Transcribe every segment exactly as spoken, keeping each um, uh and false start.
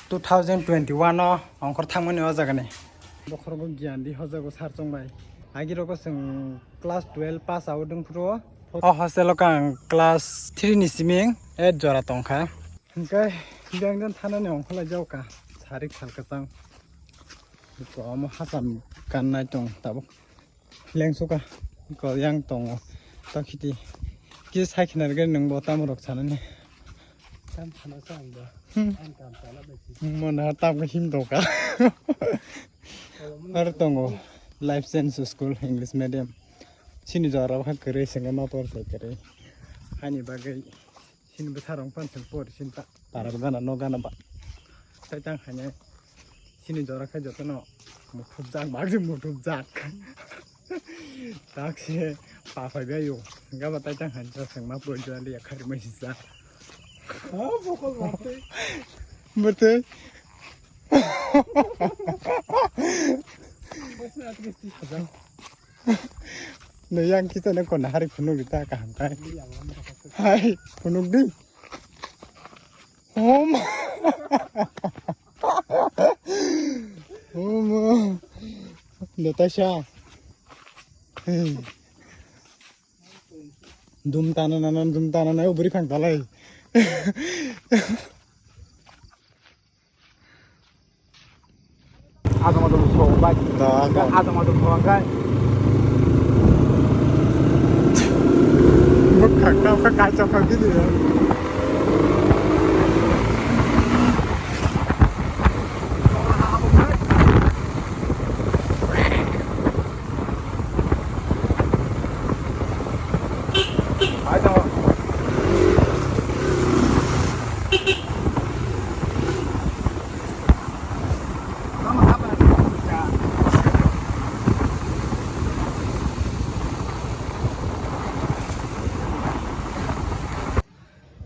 Two thousand twenty-one o ongkhor thangmani o jagani. Bokhorogo giyan di hojago sar chongbai. Agirogo chwng class twelve pass out wngphuru o hostel o kang class three ni simi eight jora tongkha. Hwnkhe biyang den thanani ongkhorlai jago ka sarik sal kwchang. Iko omo hacham kannai tong tabuk. Lengsuka ko yang tongo. Takhiti. Ki sai khna rwgwi nwng bo tamo rok sanani. Tam sana sa ang ba. Hmm. Ang tam sana ba si. Mo na tam ko him doka. Ar tongo. Life Science School English medium. Sini jora ha kwrwi sengma por se kwrwi. Hani bagwi. Sini bwsarok phano chwng pori sini ta. Para bo gana no gana ba. Tai tang hanya. Sini jora khai jotono muthubjak, bagwi muthubjak. Tak se pa phai bai yo. Gaba tai tang hanya chwng ma pori jali ya khari mai sisa. Oh, bokol mate. Mate. Bosna atris ti khajang. No yang kita ne kon hari phunuk di ta kaham kai. Hai, phunuk di. Om. Om. Natasha. Dum tana nana, dum tana nana, ubri phang talai. Adong adong song bai. Da, da. Adong adong song bai. Bwkhak tamo kha kaisa kha video.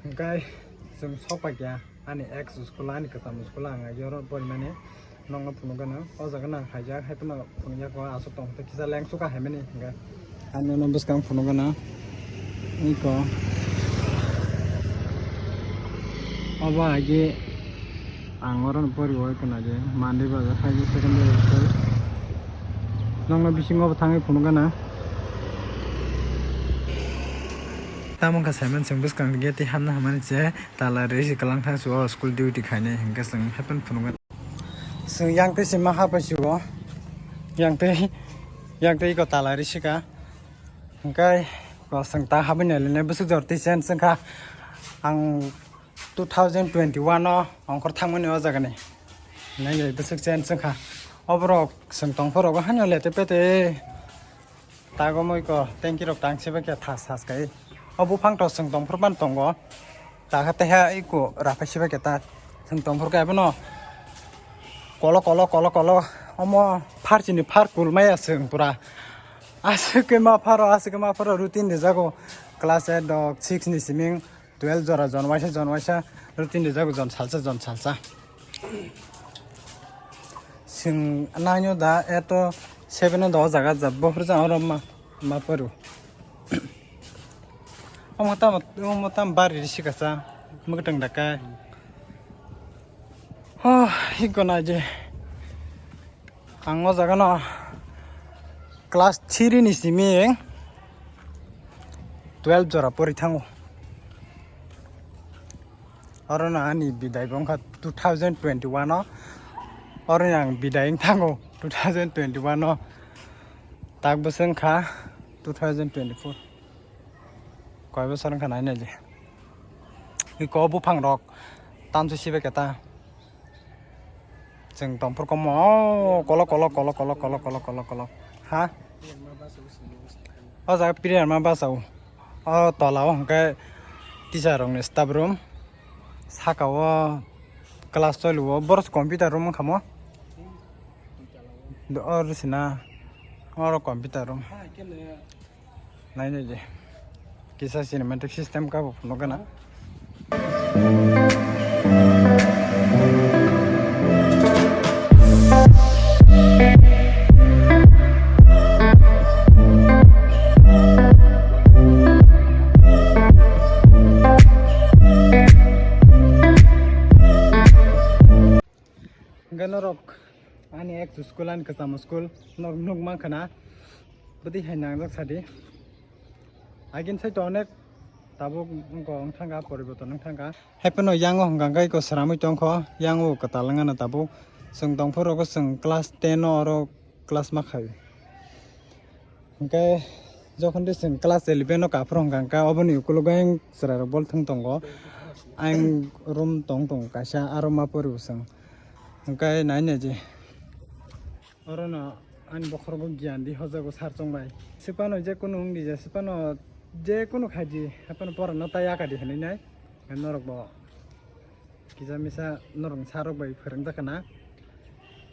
Hwnkhe chwng sok paikha ani ex school, ani kwcham school, ang yoro porimani. Nokno phunukgana, o jaga nang haijak, hai phano phunukya kho, aswk tong khe kisa lengsuka haimani hwnkhe. Ani ulo bwskang phunukgana, iko. Obo agi ang oro poriwo iko naidi, Mandi bazar, higher secondary school. Nokno bisingo bo thangwi phunukgana. Tamo wngkha saiman chwng bwskang gate twi hapna hamani se tala rwi se kwlang thang su o school duty khainai hwnkhe chwng hai phano phunukgana. Chwng yang twi se ma hapai se o. Yang twi, yang twi iko tala risi ka. Hwnkhe ko chwng ta habwi nai le bwswk jor twi chen chwng kha. Ang two thousand twenty-one o ongkhor thangmani o jagani. Nai le bwswk chen chwng kha. Oborok chwng tongphuru rogo hano lete pete. Tago moi ko tanki rok tang se ba khe thas thas kai. O buphang to chwng tongphuru ban tongo. Ta kha teha iko raphai se ba khe ta chwng tongphuru kai bono. Kolo kolo kolo kolo. Omo phar chini phar kul maya chwng pura. Aswk khe ma pharo, aswk khe ma pharo routine rijago. Class eight dok six ni siming. Twelve jora jon waisa, jon waisa, routine rijak jon salsa, jon salsa. Chwng nine o da, eight o, seven o da o jaga jab bo hurjak oro ma, ma poru. Omo tamo, omo tamo bari risi kasa, mwkatwng da kai. Oh, hiko na je. Ang o jaga no class three ni simi twelve jora pori thango. Oro no ani bidai bo wngkha two thousand twenty-one o. Oro ni ang bidai wng thango two thousand twenty-one o. Tak bwswk wngkha two thousand twenty-four. Koi bosor wngkha nai nai le. Iko buphang rok tamsa sibai khe ta. Chwng tongphuru komo, o, kolok, kolok, kolok. Ha? O jaga player ma basa o. O tola o hwnkhe teacher rokni staff room. Saka o class twelve o. Borok computer room wngkha mo. Oro sina. Oro computer room. Nai nai di. Kisa cinematic system ka bo phunuk gana. Norok ani ex school, ani kwcham school norok nuk mankha na? Bwtwi hai nangjak sadi. Agin sai to onek tabuk wngkha, wng thangkha, poriborton wng thangkha. Haiphano yango hwnkha khe iko sramwi tongkho, yango kwtal wngano tabuk. Chwng tongphuru rogo chwng class ten o oro class ma khai. Hwnkhe jokhon de chwng class eleven o kaphuru hwnkha khe oboni ukulogo ayang chwrairok bol thwng tongo. Ayang room tong tongo kaisa, aro ma porio chwng. Hwnkhe nai naidi. Orono ani bokhorogo giyan di hojago sar chongbai. Sipano je kunu wngdi je, sipano je kunu khaidi, haiphano porano ta yakadi hinwi nai. Norokbo kisa misa norok sarok bai phwrwngjakha na.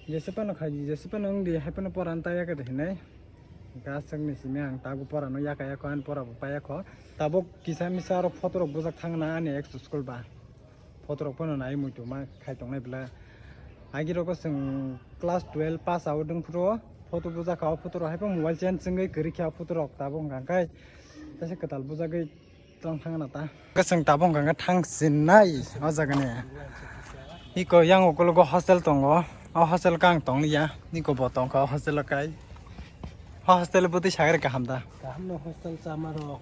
Jese phano khaidi, jese phano wngdi, haiphano porano ta yakadi hinwi. Gasakni simi ang tabuk porano yaka yakho, ani porabo pa yakho. Tabuk kisa misa aro photo rok bujak thangna ani ex school ba. Photo rok phano nai muitu ma khai tongnai bwla. Agi rogo chwng class twelve pass out wng phuru photo bujak kha, o photo rok haiphano mobile chen chwngwi kwrwi kha o photo rok tabuk hwnkha khe. Tesa kwtal bujagwi tong thangna ta. Kwchwng tabuk hwnkha khe thang sinai o jaga ni. Iko yang ukologo hostel tongo. O hostel khe ang tong liya. Niko bo tongkha o hostel o kai. O hostel bwtwi sagri kaham da? Kaham no hostel chama rok,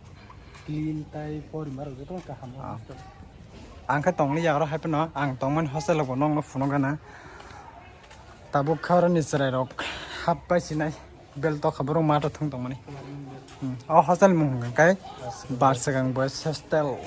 clean tai porima rok joto kaham no hostel. Ang khe tong liya oro haiphano ang tongmani hostel o bo nokno phunuk gana. Tabuk khe oro ni chwrai rok hap pai sinai. Bel tokha borok mato thwng tongmani. Hmm. O hostel mung hwnkha khe Barsagang Boys Hostel.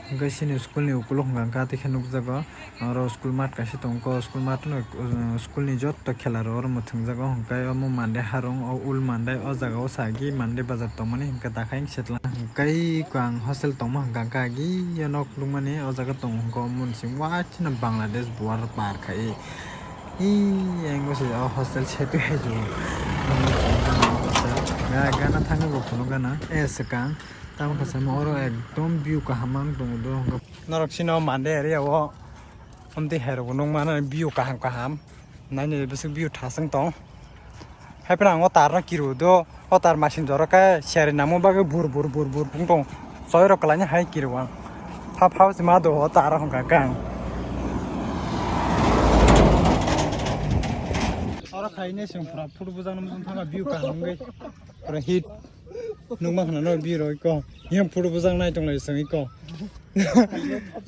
Hwnkhe chini school ni ukuluk hwnkha khe tei khe nukjago. Oro school mat kaisa tongkho, school mat no, uh, school ni joto khela rok oro mwthwngjago. Hwnkhe omo Monday harung, o ul Monday, o jaga o sagi Monday bazar tongmani hwnkhe dakhaing setla. Hwnkhe ang hostel tongma hwnkha khe agi o nok nukmani o jaga tongo hwnkhe omo ni simi waitheno Bangladesh border par khai. Ee, ang bo se o hostel setu hai ju. Ga-, gana thangwi bo phunuk gana. Eh, swkang. Tamo khe sama oro ekdom view kaham ang tongo do. Norok sino Monday area o. Amtwi hai rok bo nukmano view kaham kaham. Naini bisik view thasung tong. Haiphano ang o tar no kiru do. O tar masing jora khe seri namo bagwi bur bur bur bur bung tong. Soi rok kwlaini hai kiru ang. Pha pha se ma do o tar hwnkha khe ang. Oro khaine seng pura photo bujak nang thangma view kaham wngwi. Pura hit. Nukma khna no view rok ko. Yang photo bujak nai tong lai seng ko.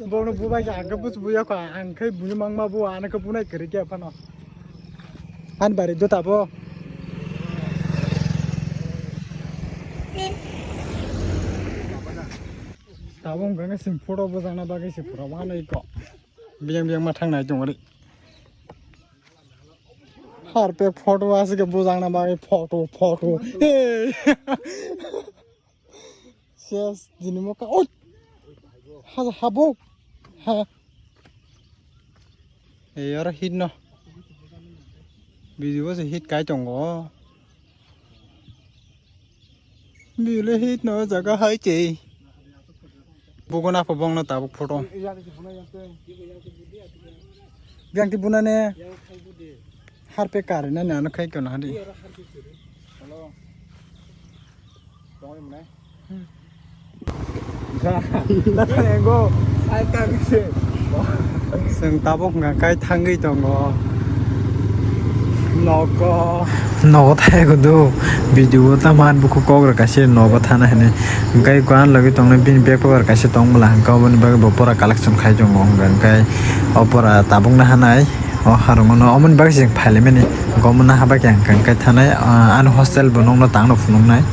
Bono bubai kha ang khe busu buya kha ang khe buni mangma bu ano khe bunai kwrwi khe phano. An bari do tabo. Tabo wngkha khe chwng photo bwjakna bagwi se pura wanai kok. Biyang biyang ma thangnai tongri. Harpek photo aswk bwjakna bagwi photo, photo. Hey! Ses, jini mo ka, oi! Ha, ha, bo! Ha! Ei, oro hit no. Video se hit kai tongo. Bile hit no jaga hai tei. Bugo na pho bong no tabuk photo. Biang ti buna ne. Harpe kar na na no khai kono hadi. Chwng tabuk hwnkha khe thangwi tongo. Nogo. Nogo thai kudu video o tamo ani bukhuk kok rwkha se nogo thana hinwi. Hwnkhe ko ani logwi tongnai bini bag paper kaisa tong bwla hwnkhe oboni bagwi bo pura collection khai tongo hwnkhe o pura tabukna hanai o harungo no omoni bagwi se phailaimani hwnkhe omo naha bai khe hwnkhe thanai ani hostel bo nokno tangno phunuknai.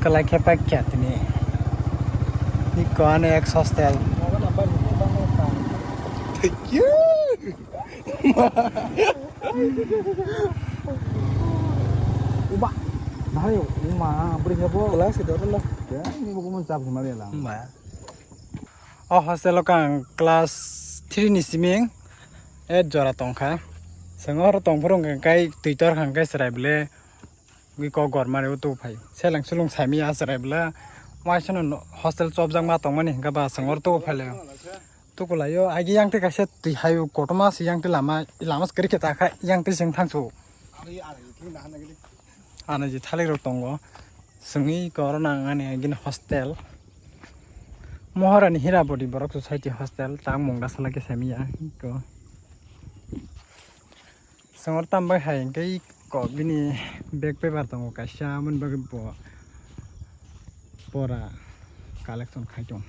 Kwlai khe paikha tini. Iko ani ex hostel. Thank you. Uba. Nai, uma, beri hebo. Kelas itu adalah. Ya, ini buku mencap sama dia lah. Mbak. O hostel o khe ang class three ni simi eight jora tongkha. Chwng oro tongphuru hwnkha khe twitor hwnkha khe chwrai bwle. Wi kok gormani o tubu phai. Seleng sulung saimaya chwrai bwle. Waisano no-, hostel chopjak ma tongmani hwnkha ba chwng oro tubu phai laio. Tuku laio. Agi yang twi kaisa twi hayo kotorma se yang twi lama, lama se kwrwi khe ta kha yang twi chwng thangsu. Ano je thalik rok tongo. Chwngwi khe oro nang ani agini hostel. Mohorani Hirabodi Borok Society Hostel, tang mungda salai khe samiya ko. Songor tambai hai hingke ko bini bag paper tongo kaisa, amoni bagwi bo pora collection khai tong.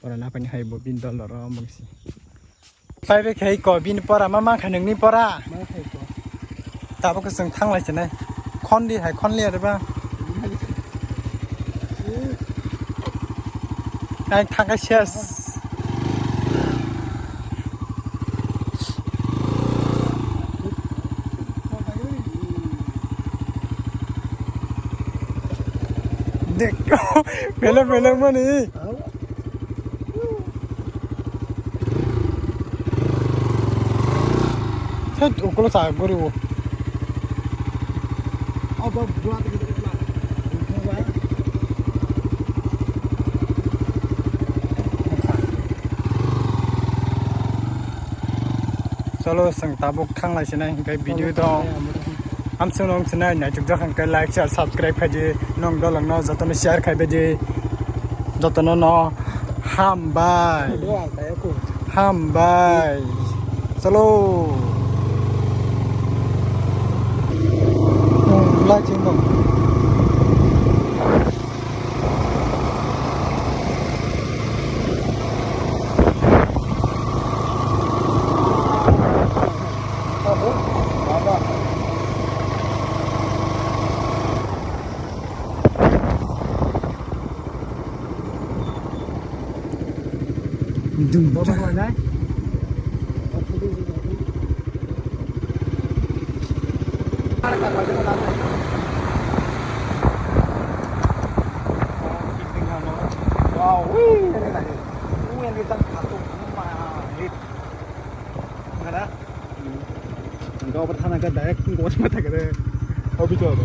Pora naphani hai bo bini dol oro mungsi. Pai be khai ko bini pora ma ma kha nungni pora. Ma khai ko. Tabuk chwng thanglai chinai. Khondi hai khonli areba. Ang thangkai ses. Dek, belok belok mani. Thut, ukulo sa guru. Abo buat gitu lah. Cholo, chwng tabuk thanglai sinai, hingke video to hamsung nung sinai, naituk jak hingke like, share, subscribe khaidi, nung dolong no jotono share khaibaidi, jotono no hambai, hambai, cholo, like chingno. Wow, wih, ini lagi. Wih, ini tang satu, wah, ini. Mana? Enggak apa sana kan direct enggak apa sana kan. Hobi tuh apa?